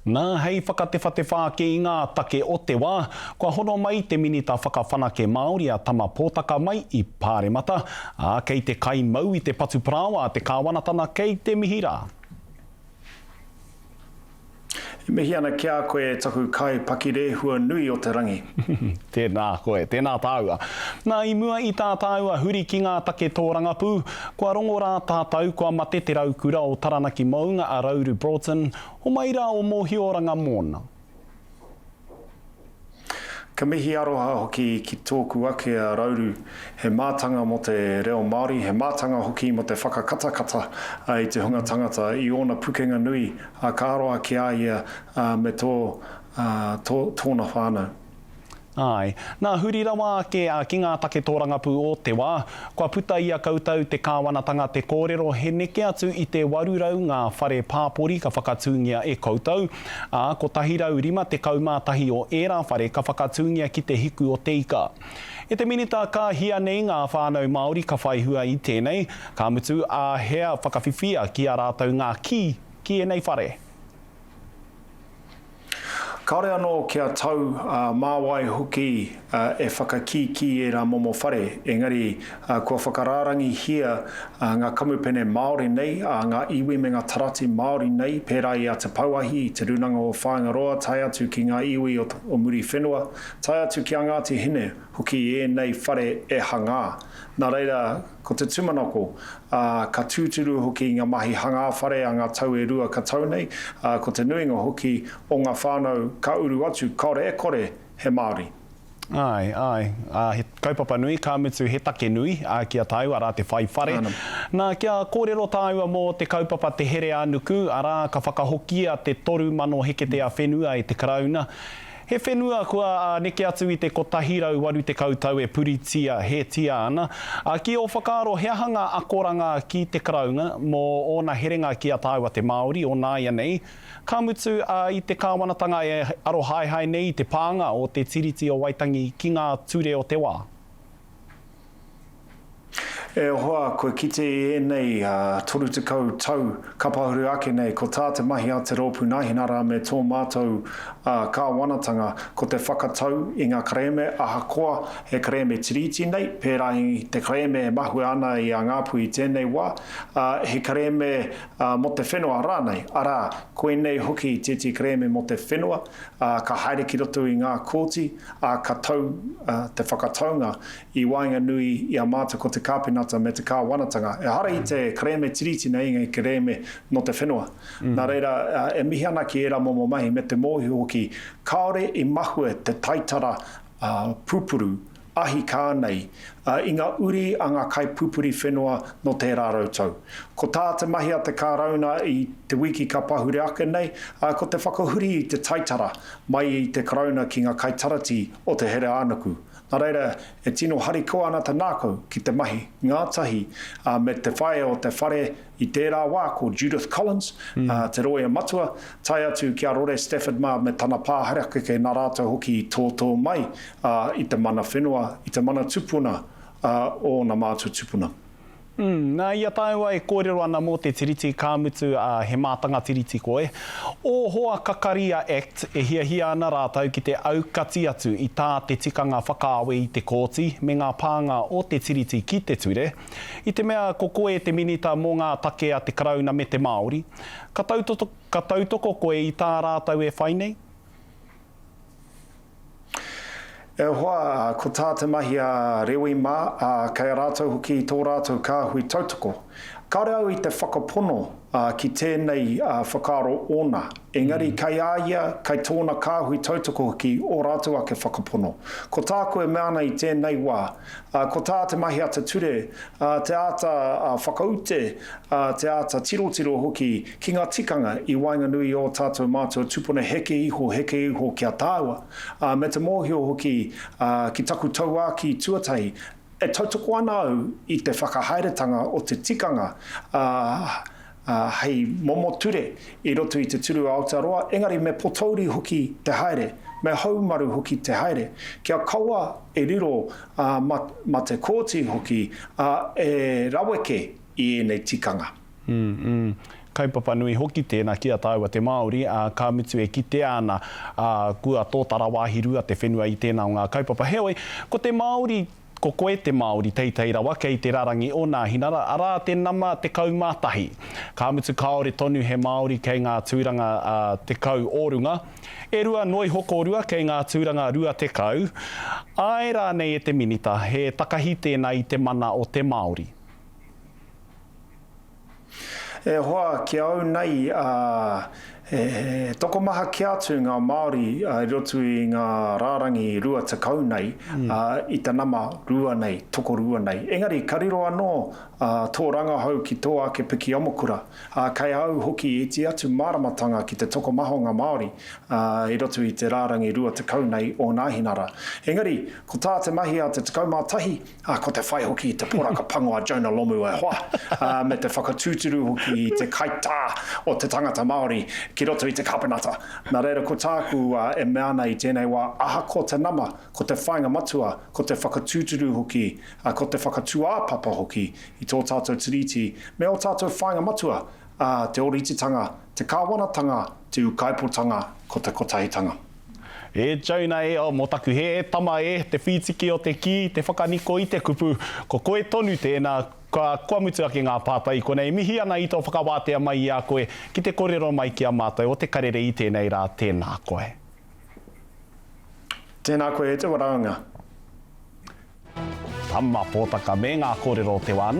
Nā, hei whakatewhatewha ake i ngā take o te wā, kua hono mai te Minita Whakawhanake Māori a Tama Potaka mai i Pāremata, ā, kei te kaimau i te patu parāoa a te kāwanatana kei te mihi rā. E mihi ana ki a koe e taku kai pakirehua nui o te rangi. Tēnā koe, tēnā tāua. Nā, i mua i tā tāua huri ki ngā take tōrangapū, kua rongo rā tātou kua mate te raukura o Taranaki Mounga a Rauru Broughton, homai rā o mōhioranga mōna. Ka mihi aroha hoki ki tōku ake a Rauru, he mātanga mō te reo Māori, he mātanga hoki mō te whakakatakata i te hunga tangata, i ōna pukenga nui, ka aroha ki a ia me tō, tō, tōna whānau. Āe. Nā, huri rawa ake ki ngā take tōrangapū o te wā, kua puta i a koutou te kāwanatanga te kōrero he neke atu i te 800 ngā whare pāpori ka whakatūngia e koutou, ā, 151 o ērā whare ka whakatūngia ki te hiku o te ika. E te Minita, ka hia nei ngā whānau Māori ka whai hua i tēnei, ka mutu, āhea whakawhiwhia ki a rātou ngā kī ki ēnei whare? Kāore anō kia tau, ā, mā wai hoki e whakakīkī ērā momo whare, engari kua whakarārangihia ngā kamupene Māori nei, ā, ngā iwi me ngā tarati Māori nei, pērā i a Te Pouahi, i Te Rūnanga o Whāingaroa, tae atu ki ngā iwi o Muriwhenua, tae atu ki a Ngāti Hine hoki ēnei whare e hangā. Nā reira, Ko te tūmanako, ā, ka tūturu hoki ngā mahi hangā whare a ngā tau e rua ka tau nei, ā, ko te nuinga hoki o ngā whānau ka uru atu kāore e kore he Māori. Āe, āe, ā, he kaupapa nui, ka mutu he take nui, ā, ki a tāua, arā, te whai whare. Āna. Nā, kia kōrero tāua mō te kaupapa Te Here ā-Nuku, arā, ka whakahokia te 3,000 heketea whenua e te Karauna. He whenua kua neke atu i te 180 tau e puritia hētia ana. Ki ō whakaaro he aha ngā akoranga ki te Karauna mō ōna herenga ki a tāua te Māori o nāianei, ka mutu i te kāwanatanga e arohaehae nei i te pānga o te Tiriti o Waitangi ki ngā ture o te wā? E hoa, kua kite i ēnei 30 tau ka pahuru ake nei, ko tā te mahi a te Rōpū Nāhinara me tō mātou kāwanatanga, ko te whakatau i ngā kerēme ahakoa he kerēme tiriti nei, pērā i te kerēme e mahue ana i a Ngāpuhi i tēnei wā, he kerēme mō te whenua rānei, arā, koinei hoki tētehi kerēme mō te whenua, ka haere ki roto i ngā kōti, ā, ka tau te whakataunga i waenganui i a mātou ko te Kāpenata me te Kāwanatanga. Ehara i te kerēme tiriti nei, engari kerēme nō te whenua. Nā reira, e mihi ana ki ērā momo mahi me te mōhio hoki, kāore i mahue te taitara pupuru ahi kā nei i ngā uri a ngā kaipupuri whenua nō tērā rautau. Ko tā te mahi a te Kārauna i te wiki ka pahure ake nei, ko te whakahuri i te taitara mai i te Karauna ki ngā kaitaratī o Te Here-ā-nuku. Nā reira, e tino harikoa ana te nākau ki te mahi ngātahi me te whaea o te whare i tērā wā, ko Judith Collins, te rōia matua, tae atu ki a Rore Stafford mā me tana pā harakeke nā rātou hoki i tōtō mai i te mana whenua, i te mana tupuna o ōna mātua tupuna. Umm, nā, i a tāua e kōrero ana mō te Tiriti, ka mutu, ā, he mātanga Tiriti koe. Ō hoa kakari a act, e hiahia ana rātou ki te aukati atu i tā te tikanga whakaawe i te kōti me ngā pānga o te Tiriti ki te ture. I te mea ko koe te Minita mō ngā take a te Karauna me te Māori, ka ka tautoko koe i tā rātou e whai nei? E hoa, ko tā te mahi a Rewi mā, ā, kei a rātou hoki tō rātou kāhui tautoko. Kāore au i te whakapono ki tēnei whakaaro ōna, engari kei a ia, kei tōna kāhui tautoko hoki ō rātou ake whakapono. Ko tāku e mea ana i tēnei wā, ko tā te mahi a te ture, te āta whakaute, te āta tirotiro hoki ki ngā tikanga i waenganui i ō tātou mātua tupuna heke iho, heke iho ki a tāua, ā, me te mōhio hoki ki taku tauākī tuatahi, e tautoko ana au i te whakahaeretanga o te tikanga, ā, hei momo ture i roto i te turu Aotearoa, engari me potouri hoki te haere, me haumaru hoki te haere, kia kaua e riro ma te kōti hoki e raweke i ēnei tikanga. Mm, mm. Kaupapa nui hoki tēnā ki a tāua te Māori, ā, ka mutu e kitea ana, ā, kua tōtara wāhi rua te whenua i tēnā o ngā kaupapa. Heoi, ko te Māori, ko koe te Māori teitei rawa kei te rarangi o Nāhinara, arā te nama 11. Ka mutu kāore tonu he Māori kei ngā tūranga 10 o runga, e rua noa iho kōrua kei ngā tūranga 20. Āe rānei e te Minita, he takahi tēnā i te mana o te Māori? E hoa, ki a au nei, he tokomaha kē atu ngā Māori i roto i ngā rārangi 20 nei, i te nama rua nei, tokorua nei. Engari, ka riro anō tō rangahau ki tō ake piki amokura, kei a au hoki iti atu māramatanga ki te tokomaha o ngā Māori i roto i te rārangi 20 nei o Nāhinara. Engari, ko tā te mahi a te 11, Ā, ko te whai hoki i te poraka pango a Jonah Lomu e hoa, ā, me te whakatūturu hoki i te kaitā o te tangata Māori ki roto i te Kāpenata. Nā reira, ko tāku e mea ana i tēnei wā, ahakoa te nama, ko te whāinga matua, ko te whakatūturu hoki, ā, ko te whakatūāpapa hoki i tō tātou Tiriti me ō tātou whāinga matua, ā, te ōrititanga, te kāwanatanga, te ūkaipotanga, ko te kotahitanga. E Jonah e, oh, mō taku hē, e tama e, te whītiki o te kī, te whakaniko i te kupu, ko koe tonu tēnā, kua, kua mutu ake ngā pātai i konei. Mihi ana i tō whakawātea mai i a koe ki te korero mai ki a mātou o Te Karere i tēnei rā, tēnā koe. Tēnā koe e te waraunga. Tama Pōtaka me ngā kōrero o te wā.